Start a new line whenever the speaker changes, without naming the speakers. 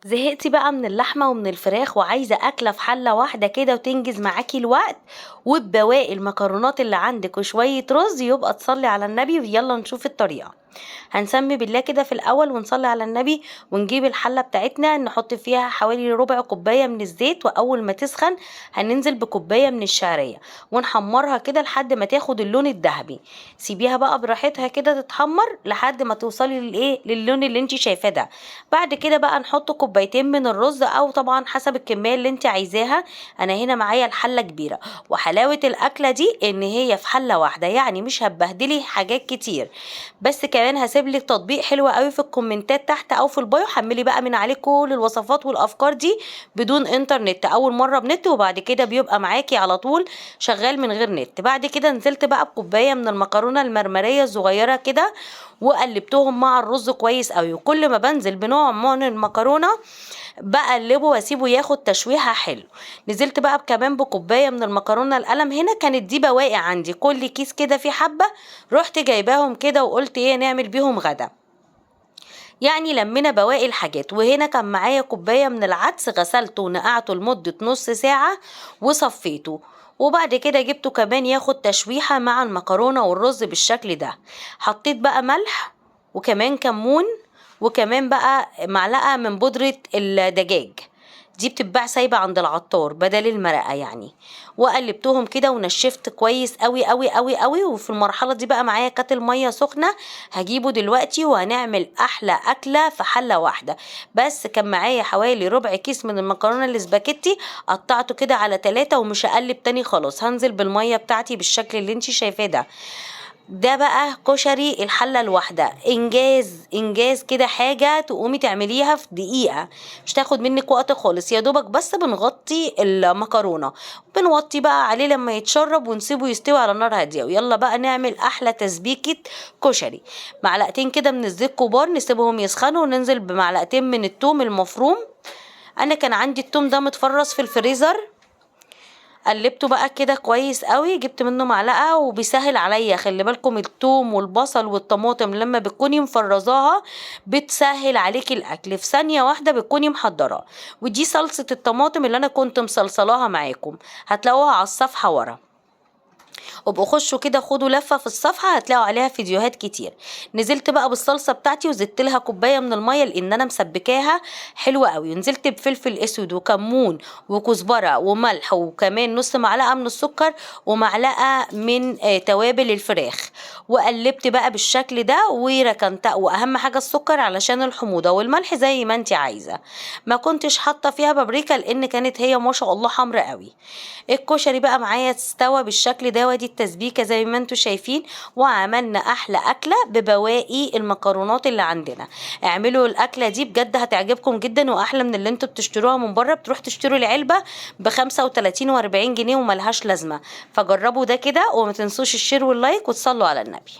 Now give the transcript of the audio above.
زهقتي بقى من اللحمة ومن الفراخ وعايزة أكلة في حلة واحدة كده وتنجز معاكي الوقت وببواقي المكرونات اللي عندك وشوية رز، يبقى تصلي على النبي. ويلا نشوف الطريقة. هنسمي بالله كده في الأول ونصلي على النبي، ونجيب الحلة بتاعتنا نحط فيها حوالي ربع كوباية من الزيت، وأول ما تسخن هننزل بكوباية من الشعرية ونحمرها كده لحد ما تاخد اللون الذهبي. سيبيها بقى براحتها كده تتحمر لحد ما توصلي للون اللي انت شايفاه ده. بعد كده بقى نحط كوبايتين من الرز، او طبعا حسب الكمية اللي انت عايزاها. انا هنا معايا الحلة كبيرة، وحلاوة الأكلة دي ان هي في حلة واحدة، يعني مش هتبهدلي حاجات كتير. بس كمان هسيب لك تطبيق حلو قوي في الكومنتات تحت او في ال bio، حملي بقى من عليه كل الوصفات والافكار دي بدون انترنت، اول مرة بنت وبعد كده بيبقى معاكي على طول شغال من غير نت. بعد كده نزلت بقى بكوبايه من المكرونه المرمريه الصغيرة كده وقلبتهم مع الرز كويس قوي، وكل ما بنزل بنوع من المكرونه بقلبه واسيبه ياخد تشويحه حلو. نزلت بقى كمان بكوبايه من المكرونه القلم، هنا كانت دي بواقي عندي، كل كيس كده فيه حبه، رحت جايباهم كده وقلت ايه نعمل بيهم غدا، يعني لمينا بواقي الحاجات. وهنا كان معايا كوباية من العدس، غسلته ونقعته لمدة نص ساعة وصفيته، وبعد كده جبته كمان ياخد تشويحه مع المكرونه والرز بالشكل ده. حطيت بقى ملح وكمان كمون وكمان بقى معلقه من بودره الدجاج، دي بتتباع سايبه عند العطار بدل المرقه يعني. وقلبتهم كده ونشفت كويس قوي قوي قوي قوي. وفي المرحلة دي بقى معايا كاتل مية سخنة هجيبه دلوقتي، وهنعمل احلى اكله في حله واحدة. بس كان معايا حوالي ربع كيس من المكرونه الاسباجيتي، قطعته كده على 3 ومش هقلب تاني خلاص، هنزل بالمية بتاعتي بالشكل اللي انت شايفاه ده. ده بقى كشري الحلة الواحدة، انجاز انجاز كده، حاجة تقومي تعمليها في دقيقة، مش تاخد منك وقت خالص. يا دوبك بس بنغطي المكرونه، بنوطي بقى عليه لما يتشرب ونسيبه يستوي على نار هادية. ويلا بقى نعمل احلى تسبيكه كشري. معلقتين كده من الزيت كبار نسيبهم يسخنوا، وننزل بمعلقتين من التوم المفروم. انا كان عندي التوم ده متفرز في الفريزر، قلبته بقى كده كويس قوي، جبت منه معلقه وبيسهل عليا. خلي بالكم التوم والبصل والطماطم لما بتكوني مفرزاها بتسهل عليكي الاكل في ثانية واحدة، بتكوني محضراه. ودي صلصه الطماطم اللي انا كنت مصلصلاها معاكم، هتلاقوها على الصفحة ورا. وابقوا خشوا كده خدوا لفه في الصفحة هتلاقوا عليها فيديوهات كتير. نزلت بقى بالصلصه بتاعتي وزدت لها كوباية من المية لان انا مسبكاها حلوة قوي. نزلت بفلفل اسود وكمون وكزبره وملح وكمان نص معلقه من السكر ومعلقة من توابل الفراخ، وقلبت بقى بالشكل ده وركنتها. واهم حاجة السكر علشان الحموضة، والملح زي ما انت عايزه. ما كنتش حاطه فيها بابريكا لان كانت هي ما شاء الله حمرا قوي. الكشري بقى معايا استوى بالشكل ده، وادي التسبيكه زي ما انتم شايفين. وعملنا احلى اكله ببواقي المكرونات اللي عندنا. اعملوا الاكلة دي بجد هتعجبكم جدا، واحلى من اللي انتم بتشتروها من بره. بتروح تشتروا العلبة ب35 و40 جنيه وملهاش لازمه. فجربوا ده كده، وما تنسوش ال share وال like وتصلوا على النبي.